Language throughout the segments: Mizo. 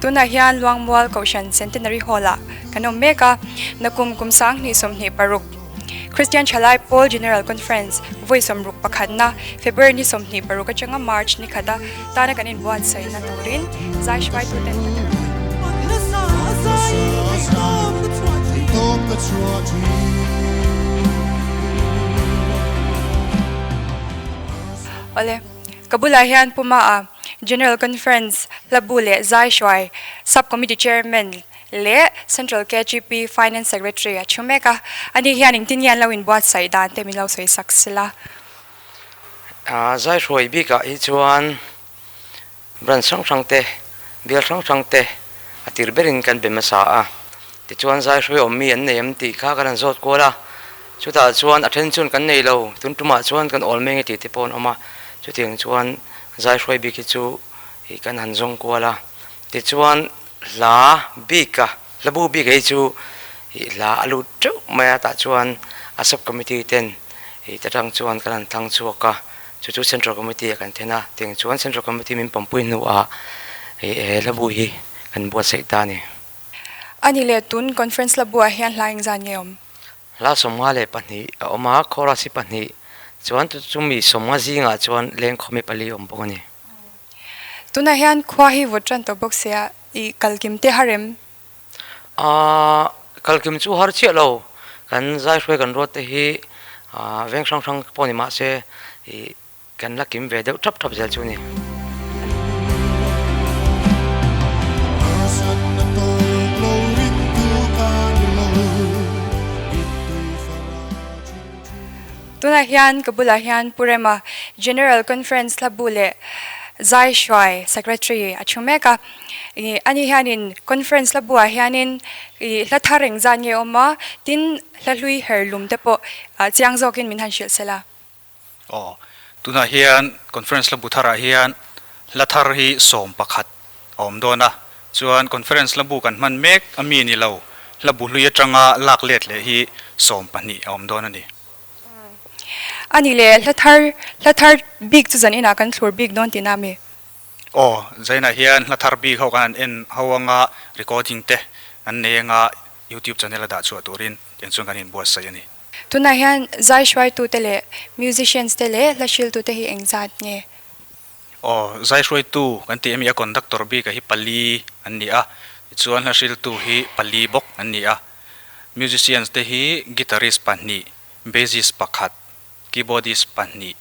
Tunah hian Luangmual Kohhran Centenary Hall-ah kan awm mek a, nakum kum 2026 Kristian Thalai Pawl General Conference vawi sawmruk pakhatna February ni 26 atanga March ni khata tana kan inbuatsaihna turin zai hruaituten ka thar. Awle, ka bulah hian Puma a General Conference hlabu leh zai hruai Sub Committee Chairman leh Central KGP Finance Secretary a thu mek a, ani hian engtin nge an lo inbuatsaih dan te min lo sawi sak sila. Zai hruai bikah hi chuan branch hrang hrang te, bial hrang hrang te a tir berin kan be hmasa a, tichuan zai hruai awm mi an nei em tih kha kan han zawt kual a, chutah chuan a then chuan kan nei lo, tun tumah chuan kan awl mai nge tih te pawh an awm a, chutiang chuan zai hruai bik hi chu kan han zawng kual a, tichuan hla bika hla bu bik hi chu hla a lut teuh mai a tah chuan a sub committee ten ih ta tang chuan kan han thlang chhuak a chu chu central committee ah kan then a tiang chuan central committee min pawmpui hnuah ih he hla bu hi kan buatsaih ta a ni. A ni leh tun conference hla buah hian hla engzan nge awm? Hla 52 a awm a, chorus hi pahnih chuan chu chumi 50 zingah chuan lengkhawm hi pali a awm bawk a ni. Tunah hian khua hi vawt tan tawh bawk sia i kalkim te har em? Aaa kalkim chu har chiah lo, kan zai hruai kan ruat te hi aaa veng hrang hrang pawh ni mah se ih kan la kim ve deuh thap thap zel chu a ni. Tunah hian ka bulah hian Pu Rema General Conference hlabu leh Zai Hruai Secretary a thu mek a. Ih ani hianin Conference hlabuah hianin ih hla thar eng zat nge awm a, tin hla hlui her lum te pawh chiang zawkin min han hrilh sel a. Aw, tunah hian Conference hlabu tharah hian hla thar hi 11 a awm dawn a, chuan Conference hlabu kan hman mek a mi ni lo, hlabu hlui atanga lak let leh hi 12 a awm dawn a ni. A ni le, hla thar, hla thar bik chu zan inah kan thlur bik dawn tihna a mi? Aw, zainah hian hla thar bik ho kan han en ho anga recording te kan nei anga YouTube channel a dah chhuah turin tiang chuan kan inbuatsaih a ni. Tunah hian zai hruaitute leh musicians te leh hla hriltute hi engzat nge? Aw, zai hruaitu kan tih ami a conductor bik a hi pali an ni a, tichuan hla hriltu hi pali bawk an ni a. Musicians te hi guitarist pahnih, bassist pakhat, keyboardist pahnih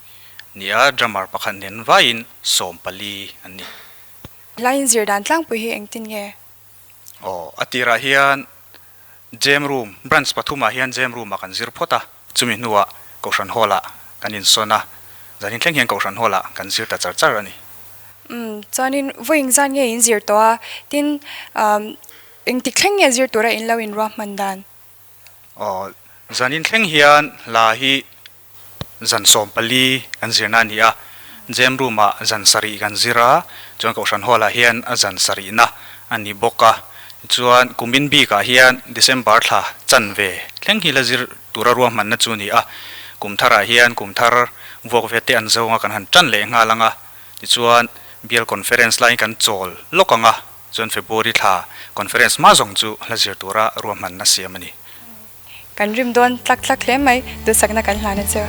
ni a, drummer pakhat nen vaiin 14 an ni. Hla inzir dan tlangpui hi engtin nge? Aw, a tirah hian Jam room, branch pathumah hian jam room ah kan zir phawt a, chumi hnuah Kohhran Hall ah kan insawn a, zanin thleng hian Kohhran Hall ah kan zir ta char char a ni. Umm, chuanin vawiin zan nge in zir tawh a, tin umm engtik thleng nge zir tura in lo inruahman dan? Aw, zanin thleng hian hla hi zan 14 kan zirna a ni a, jam room ah zan 7 kan zir a, chuan Kohhran Hall ah hian a zan sarihna a ni bawk a, chuan kumin bik ah hian December thla chanve thleng hi la zir tura ruahmanna chu a ni a, kum thar ah hian kum thar vuak ve te an zo anga kan han tan leh nghal ang a, tichuan bial conference laiin kan chawl lawk ang a, chuan February thla conference hma zawng chu hla zir tura ruahmanna siam a ni. Kan rim dawn tlak tlak hle mai, duhsakna kan hlan a che.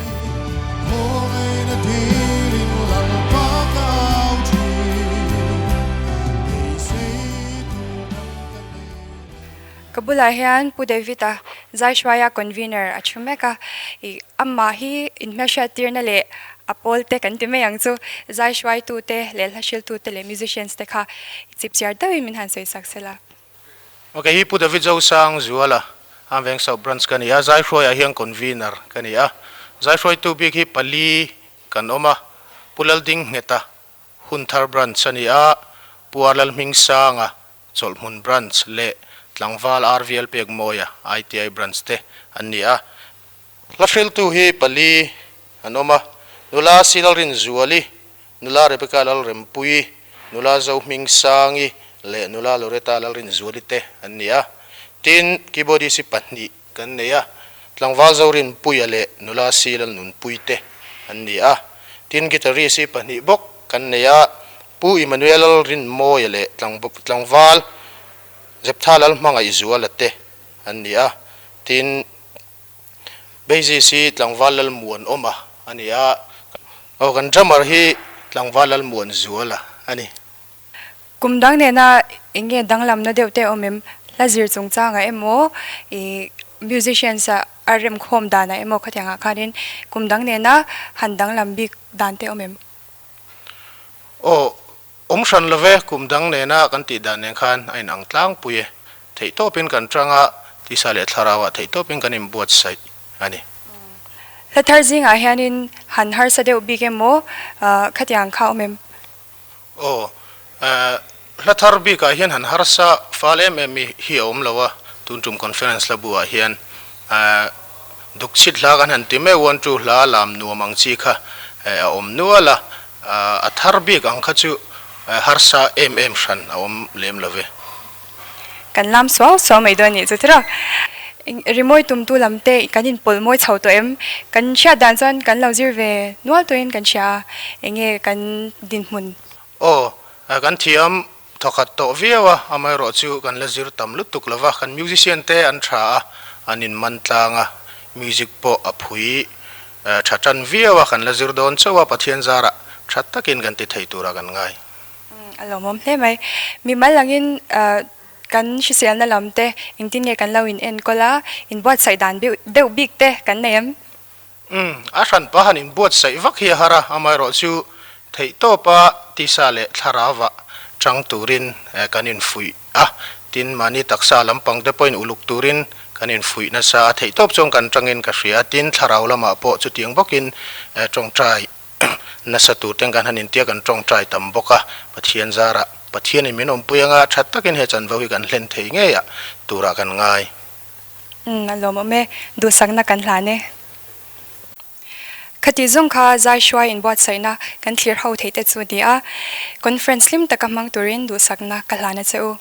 Ka bulah hian Pu David-a Zaihruaia convener a thu mek a, ih amah hi inhmelhriat tirna leh a pawl te kan ti mai ang chu, Zaihruaitute leh hlahriltute leh musicians te kha chipchiar deuhin min han sawisak sela. Ok, hi Pu David Zosang Zuala, Amveng South Branch ka ni a, Zaihruaiah hian Convener ka ni a. Zaihruaitu bik hi pali kan awm a, Pu Lalding Ngheta, Hunthar Branch a ni a, Pu Arlalhmingsanga, Chawlhhmun Branch leh Tlangval RVL Pekmawia, ITI Branch te an ni a. Hla hriltu hi pali an awm a, Nula Silalrinzuali, Nula Rebecca Lalrempuii, Nula Zohmingsangi leh Nula Loretta Lalrinzuali te an ni a. Tin, keyboardist hi pahnih kan nei a, Tlangval Zorinpuia leh Nula Si Lalnunpui te an ni a. Tin, guitarist hi pahnih bawk kan nei a, Pu Emmanuel Lalrinmawia leh tlangval Jeptha Lalhmangaihzuala te an ni a, tin Bassist hi tlangval Lalmuanawma a ni a, aw kan drummer hi tlangval Lalmuanzuala a ni. Kum dang nena eng nge danglamna deuh te awm em? Hla zir chungchangah emaw ih musicians ah a remkhawm danah emaw khatiangah khanin kum dang nena han danglam bik dan te awm em? Aw, awm hran lo ve, kum dang nena kan tih dan nen khan a inang tlangpui e. Theihtawpin kan tang a, tisa leh thlarauah theihtawpin kan inbuatsaih a ni. Hla thar zingah hianin han harsa deuh bik emaw khatiang kha awm em? Aw, hla thar bikah hian han harsa fal em em hi a awm lo a, tun tum conference hla buah hian dukchhit hla kan han ti meuh one two hla lam nuam ang chi kha a awm nual a, a thar bik ang kha chu harsa em em hran a awm lem lo ve. Kan lam suau suau mai dawn nih chu tiraw. Rimawi tumtu lam te kan inpawlh mawi chho tawh em? Kan hriat dan chuan kan lo zir ve nual tawhin kan hria a, enge kan dinhmun? Aw, kan thiam thawkhat tawh viau a, amaherawh chu kan la zir tam lutuk lo va, kan musician te an tha a, an inman tlang a, music pawh a phui tha tan viau a, kan la zir dawn chauh a, Pathian zarah tha takin kan ti thei turah kan ngai. A lawmawm hle mai. Mimal angin kan hriselna lam te engtin nge kan lo in enkawl a, inbuatsaih dan deuh bik te kan nei em? Umm, a hranpa han inbuatsaih vak hi a har a, amaherawh chu theihtawpa tisa leh thlarauva chang turin kan infuih a, tin mahni taksa lampang te pawhin uluk turin kan infuih nasa a, theihtawp chuan kan tangin ka hria a, tin thlarau lamah pawh chutiang bawkin tawngtai Nasa tur ten kan han intia kan tawngtai tam bawk a, Pathian zarah Pathianin min awmpui anga that takin he chanvo hi kan hlen thei ngei a turah kan ngai. Umm a lawmawm e, duhsakna kan hlan e. Khati zawng kha zai hruai inbuatsaihna kan thlir ho theih te chu ni a, conference hlim taka hmang turin duhsakna ka hlan a che u.